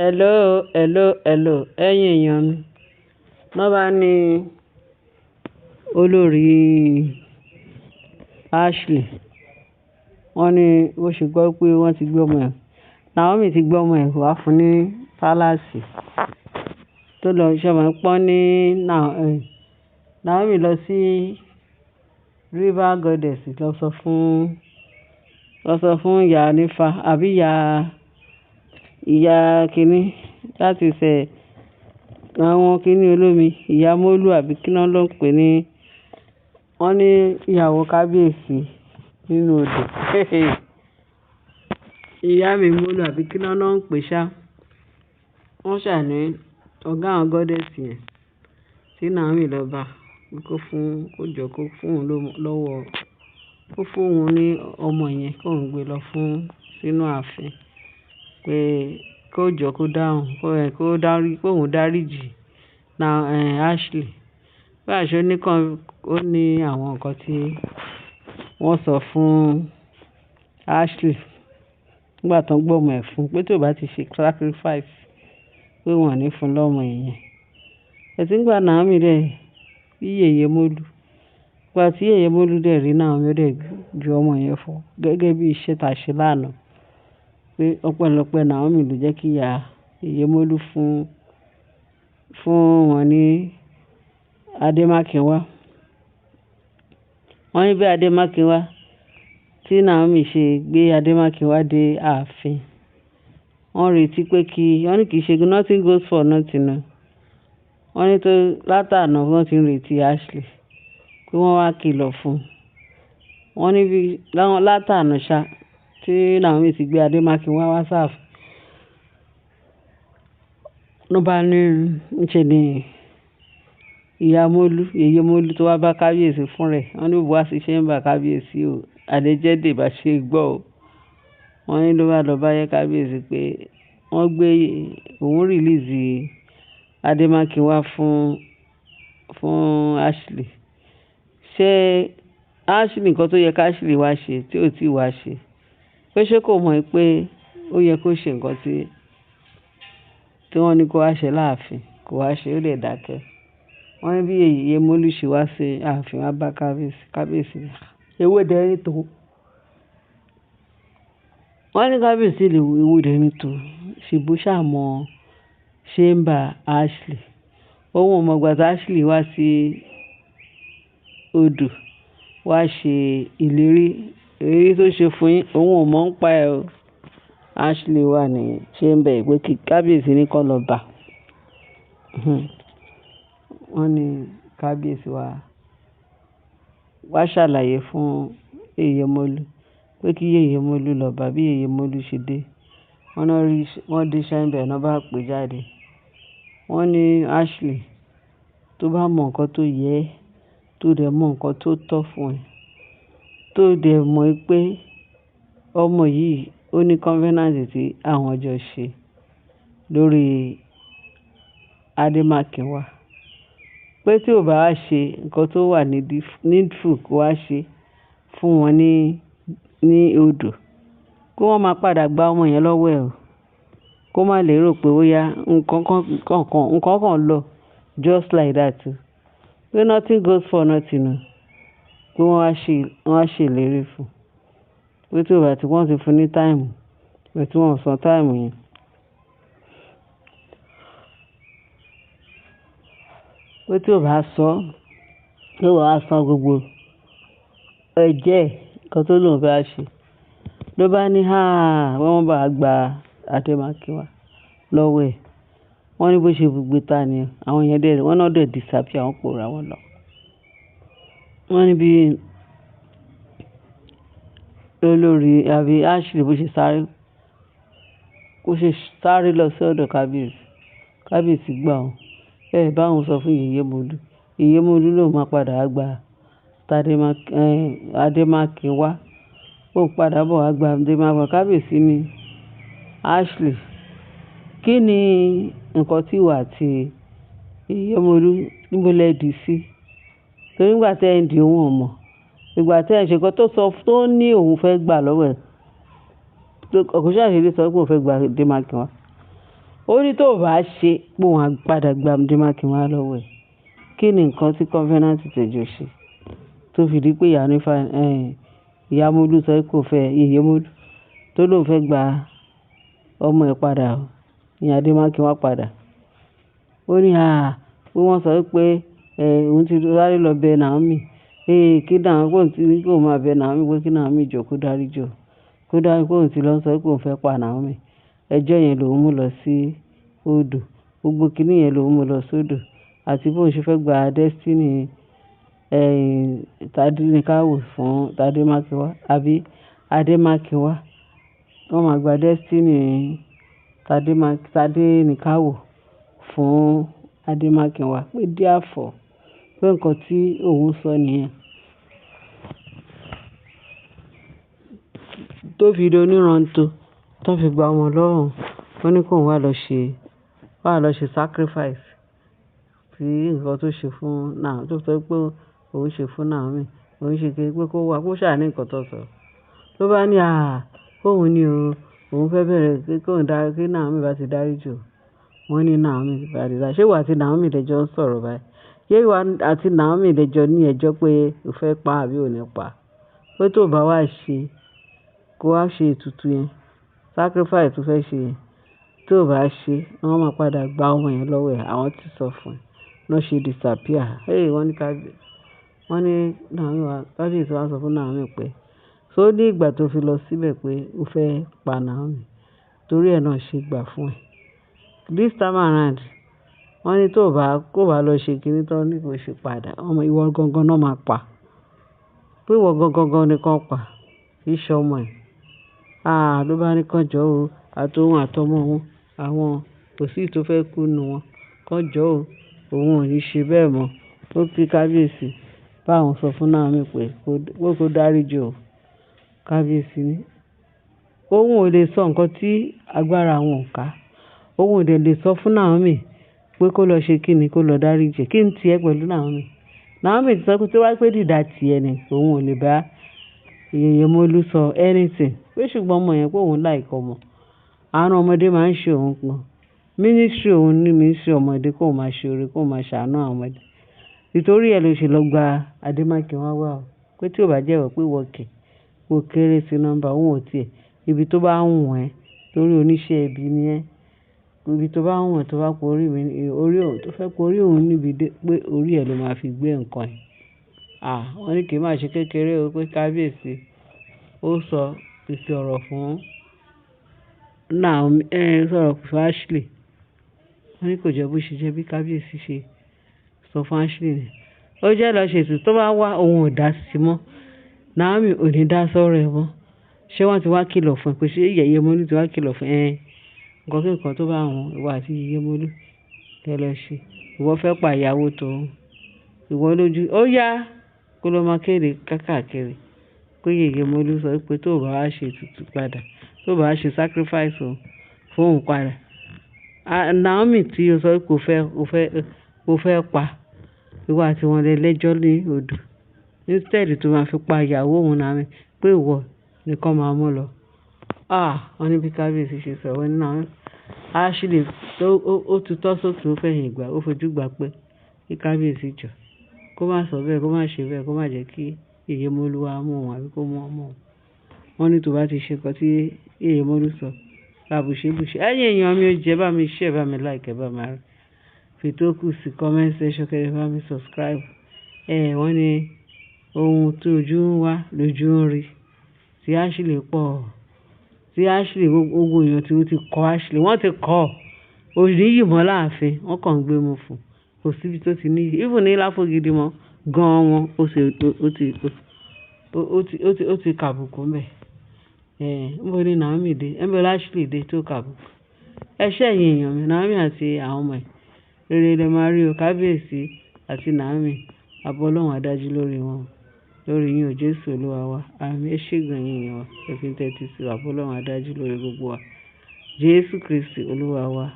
Hello, hello, hello. Ẹ̀yin èèyàn mi. Wọ́n bá ní olórí Ashley. Wọ́n ní bó ṣe gbọ́ pé wọ́n ti gbé ọmọ ẹ̀. Naomi ti gbé ọmọ ẹ̀ wá fún ní palace. Tó lọ ṣé mo pọ́n ní Naomi lọ sí River Goddess lọ sọ fún ìyá onífá àbí ìyá, ìyá kíní láti ṣẹ àwọn kíní olómi, ìyá Mólú àbí kí ló ń pè ní, wọ́n ní ìyàwó kábíyèsí nínú odò. Ìyá mi Mólú àbí kí ló ń pè ṣá. Wọ́n ṣà ní ọ̀gá àwọn goddess yẹn tí Naomi lọ bá kó fún, kó jọ kó fún òun lọ́wọ́, kó fún òun ní ọmọ yẹn kó ń gbé lọ fún sínú ààfin pé kó jọ kó dáhùn, kó dárí, kó òun dáríjì na, Ashley. Bí àṣé ó ní kan, ó ní àwọn nǹkan tí wọ́n sọ fún Ashley nígbà tó ń gbé ọmọ ẹ̀ fún pé tí ó bá ti ṣe sacrifice pé wọ́n ò ní fún lọ́mọ yẹn. Ẹ̀sìn nígbà Naomi dẹ̀ bí yèyè Mólú. Ìgbà tí yèyè Mólú dẹ̀ rí Naomi ó dẹ̀ ju ọmọ yẹn fún gẹ́gẹ́ bí iṣẹ́ ta ṣe lánàá. Pé ọpẹ́lọpẹ́ Naomi ló jẹ́ kí ìyá yèyè Mólú fún, fún wọn ní Adémákinwá. Wọ́n ní bí Adémákinwá tí Naomi ṣe gbé Adémákinwá dé ààfin. Wọ́n retí pé kí, wọ́n ní kì í ṣe nothing goes for nothing o. Wọ́n ní tó látàná wọ́n ti ń retí Ashley pé wọ́n wá kìlọ̀ fún un. Wọ́n ní bí látàná ṣá tí Naomi ti gbé Adémákinwá wá sáàfin. Ló bá ní ń ṣe ni ìyá Mólú, yèyè Mólú tó wá bá kábíyèsí fún rẹ̀. Wọ́n ní ó wá sí chamber kábíyèsí o. Allegedly bá ṣe gbọ́ o. Wọ́n ní ló bá lọ bá yẹ kábíyèsí pé wọ́n gbé òun release Adémákinwá fún, fún Ashley. Ṣé Ashley nǹkan tó yẹ kí Ashley wá ṣe tí ó ti wá ṣe? Pé ṣé kò mọ̀ pé ó yẹ kó ṣe nǹkan tí, tí wọ́n ní kó wá ṣe láàfin, kó wá ṣe ó lè dákẹ́. Wọ́n ní bí yèyè Mólú ṣe wá sí ààfin wá bá kábíyèsí, kábíyèsí ní, "Ewé dẹ ní tò." Wọ́n ní kábíyèsí lè wo ewé dẹ ní tò. Ṣèbó ṣà mọ chamber Ashley. Òun ò mọ̀ ìgbà tí Ashley wá sí odò wá ṣe ìlérí, ìlérí tó ṣe fún yín, òun ò mọ̀ ń pa ẹ o. Ashley wà ní chamber pé kí kábíyèsí ní kó lọ bá. Wọ́n ní kábíyèsí wá, wá ṣàlàyé fún yèyè Mólú pé kí yèyè Mólú lọ bá bí yèyè Mólú ṣe dé. Wọ́n náà rí, wọ́n dé chamber náà bá pè jáde. Wọ́n ní Ashley tó bá mọ nǹkan tó yẹ ẹ́, tó dẹ̀ mọ nǹkan tó tọ́ fún ẹ, tó dẹ̀ mọ̀ pé ọmọ yìí ó ní covenant tí àwọn jọ ṣe lórí Adémákinwá. Pé tí ó bá wá ṣe nǹkan tó wà needful kó wá ṣe fún wọn ní, ní odò, kó wọ́n máa padà gba ọmọ yẹn lọ́wọ́ ẹ̀ o. Kó má lè rò pé ó yá nǹkan kan, nǹkan kan lọ just like that o. Pé nothing goes for nothing o. Pé wọ́n wá ṣe, wọ́n wá ṣe ìlérí fún un. Pé tí ó bá ti wọ́n ti fún ní time, pé tí wọ́n sọ time yẹn. Pé tí ó bá sọ, tí ó bá wá san gbogbo ẹ̀jẹ̀ nǹkan tó lóun fẹ́ ṣe. Ló bá ní háà, wọ́n bá gba Adémákinwá lọ́wọ́ ẹ̀. Wọ́n ní bó ṣe gbé ta ni àwọn yẹn dẹ̀, wọ́n náà dẹ̀ disappear, wọ́n pòórá wọn lọ. Wọ́n ní bí olórí àbí Ashley bó ṣe sáré, bó ṣe sáré lọ sí ọ̀dọ̀ kábíyèsí. Kábíyèsí gbà ó. Ẹ bá òun sọ fún yèyè Mólú. Yèyè Mólú ló máa padà gba Adémákinwá. Ó padà bọ̀ wá gba Adémákinwá. Kábíyèsí ní Ashley, kí ni nǹkan tí ìwọ àti yèyè Mólú níbo lẹ dì sí? Torí nígbà tí ẹ ń di òun ò mọ̀. Ìgbà tí ẹ ṣe nǹkan tó sọ, tó ní òun fẹ́ gbà lọ́wọ́ ẹ̀. Kò ṣà ṣe dé sọ pé òun fẹ́ gba Adémákinwá. Ó ní tó bá ṣe pé òun á padà gba Adémákinwá lọ́wọ́ ẹ̀. Kí ni nǹkan tí Covenant tẹ̀jọ ṣe tó fi di pé ìyá onífá, ìyá Mólú sọ pé kò fẹ́ Yèyé Mólú tó lóun fẹ́ gba ọmọ ẹ̀ padà, ìyẹn Adémákinwá padà. Ó ní à, pé wọ́n sọ pé, òun ti sáré lọ bẹ Naomi. Kí Naomi, pé òun ti ní kó máa bẹ Naomi pé kí Naomi jọ kó dáríji òun. Kó dárí pé òun ti lọ sọ pé òun fẹ́ pa Naomi. Ẹjọ́ yẹn lòun mú lọ sí odò. Gbogbo kíní yẹn lòun mú lọ sódò. Àti bó ṣe fẹ́ gba destiny, Tádéníkáwò fún Tádémákinwá àbí Adémákinwá. Wọ́n máa gba destiny Tádéníkáwò fún Adémákinwá. Pé therefore, pé nǹkan tí òun sọ nìyẹn. Tó fi di oníranto, tó fi gba ọmọ lọ́wọ́ òun. Ó ní kó wá lọ ṣe sacrifice tí nǹkan tó ṣe fún Naomi, tó sọ pé òun ṣe fún Naomi. Òun ṣe kí pé kó wá, kó ṣà ní nǹkan tó sọ. Ló bá ní à, kóun ní o, òun fẹ́ bẹ̀rẹ̀ pé kóun dárí, kí Naomi bá ti dáríji òun. Wọ́n ní Naomi bá ti dárí. Ṣé ìwọ àti Naomi lẹ jọ ń sọ̀rọ̀ báyìí? Ṣé ìwọ àti Naomi lẹ jọ ní ẹjọ́ pé o fẹ́ pa àbí ò ní pa? Pé tó bá wá ṣe, kó wá ṣe ètùtù yẹn, sacrifice tó fẹ́ ṣe yẹn, tó bá ṣe, wọ́n máa padà gba ọmọ yẹn lọ́wọ́ ẹ̀. Àwọn tí sọ fún ẹ. Lọ́ ṣe disappear. Hey, wọ́n ní ká, wọ́n ní Naomi wá, kábíyèsí wá sọ fún Naomi pé, ṣé ó ní ìgbà tó fi lọ síbẹ̀ pé o fẹ́ pa Naomi? Torí ẹ náà ṣe gbà fún ẹ. This time around, wọ́n ní tó bá, kó bá lọ ṣe kíní tó ní kó ṣe padà, ọmọ ìwọ gangan náà máa pa. Pé ìwọ gangan ni kó pa, kì í ṣe ọmọ ẹ̀. Ah, ló bá ní kí wọ́n jọ ó, àti òun àti ọmọ òun, àwọn kò sí tó fẹ́ kú nínú wọn. Kí wọ́n jọ ó, òun ò ní ṣe bẹ́ẹ̀ mọ́. Ó kí kábíyèsí bá òun sọ fún Naomi pé kó dáríji òun. Kábíyèsí ní, òun ò lè sọ nǹkan tí agbára òun ò ká. Òun ò lè sọ fún Naomi pé kó lọ ṣe kíni, kó lọ dáríji. Kí n tí ẹ pẹ̀lú Naomi? Naomi ti sọ pé tí ó bá pé dídà tí ẹ ni, òun ò lè bá Yèyé Mólú sọ anything. Pé ṣùgbọ́n ọmọ yẹn pé òun like ọmọ. Àánú ọmọdé máa ń ṣe òun gan. Ministry òun ní ministry ọmọdé kó máa ṣe ore, kó máa ṣàánú àwọn ọmọdé. Nítorí ẹ ló ṣe lọ gba Adémákinwá wá o. Pé tí ó bá jẹ́wọ́ pé ìwọ kẹ̀, ó kéré sí nọ́mbà òun ò tí ẹ. Ibi tó bá wù ẹ́ torí oníṣẹ́ ibi ni ẹ́. Ibi tó bá wù ẹ́ tó bá pe orí mi, orí òun tó fẹ́ pe orí òun níbi dé pé orí ẹ ló máa fi gbé nǹkan ẹ. Ah, wọ́n ní kí í má ṣe kékeré o pé kábíyèsí ó sọ ìsì ọ̀rọ̀ fún Naomi, sọ̀rọ̀ fún Ashley. Wọ́n ní kò jẹ́ bó ṣe jẹ́ bí kábíyèsí ṣe sọ fún Ashley ni. Ó jẹ́ lọ ṣe ètùtù tó bá wá òun ò dá sí mọ́. Naomi ò ní dá sọ́rọ̀ ẹ mọ́. Ṣé wọ́n ti wá kìlọ̀ fún ẹ pé ṣé Yèyé Mólú ti wá kìlọ̀ fún ẹ? Nǹkan kí nǹkan tó bá wù ìwọ àti Yèyé Mólú kí ẹ lọ ṣe. Ìwọ fẹ́ pa ìyàwó tó òun. Ìwọ lójú. Ó yá kó lọ máa kéde káàkiri pé Yèyé Mólú sọ pé tó bá wá ṣe ètùtù padà, tó bá wá ṣe sacrifice òun fún òun padà. Naomi tí o sọ pé o fẹ́ pa, ìwọ àti wọn lẹ lẹ́jọ́ ní odò. Instead tó máa fi pa ìyàwó òun Naomi pé ìwọ nìkan máa mú lọ. Ah, wọ́n ní bí kábíyèsí ṣe sọ, wọ́n ní Naomi. Ashley tó, ó tutọ́ sókè ó fẹ̀yìn gbà, ó fojú gbà pé kí kábíyèsí jọ. Kó má sọ bẹ́ẹ̀, kó má ṣe bẹ́ẹ̀, kó má jẹ́ kí Yèyé Mólú wá mú òun àbí kó mú ọmọ òun. Wọ́n ní tó bá ti ṣe nǹkan tí Yèyé Mólú sọ, bùṣe bùṣe. Ẹ̀yin èèyàn mi ó jẹ́ bá mi share, bá mi like, bá mi fi tó kù sí comment section kí ẹ bá mi subscribe. Wọ́n ní ohun tí ojú ń wá lójú ń rí. Tí Ashley pọ̀. Tí Ashley gbogbo èèyàn tí ó ti kọ Ashley, wọ́n ti kọ́. Òní yìí mọ́ láàfin, wọ́n kàn ń gbé mu fún. Kò sí ibi tó ti ní. Even ní Láfogidi mọ́ gan wọn, ó ṣe, ó ti, ó ti, ó ti, ó ti kàbùkù ńbẹ. Níbo ni Naomi dé? Níbo ni Ashley dé tó kàbùkù? Ẹ ṣé ẹ̀yin èèyàn mi, Naomi àti àwọn ọmọ ẹ̀. Rere lẹ máa rí o, kábíyèsí àti Naomi. Àbọ̀ Ọlọ́run á dájú lórí wọn. Lórí yín o, Jésù Olúwa wa. Àmín. Ẹ ṣé gan ẹ̀yin èèyàn wa. Ẹ fi ń tẹ́tí sí wa. Àbọ̀ Ọlọ́run á dájú lórí gbogbo wa. Jésù Kristi Olúwa wa.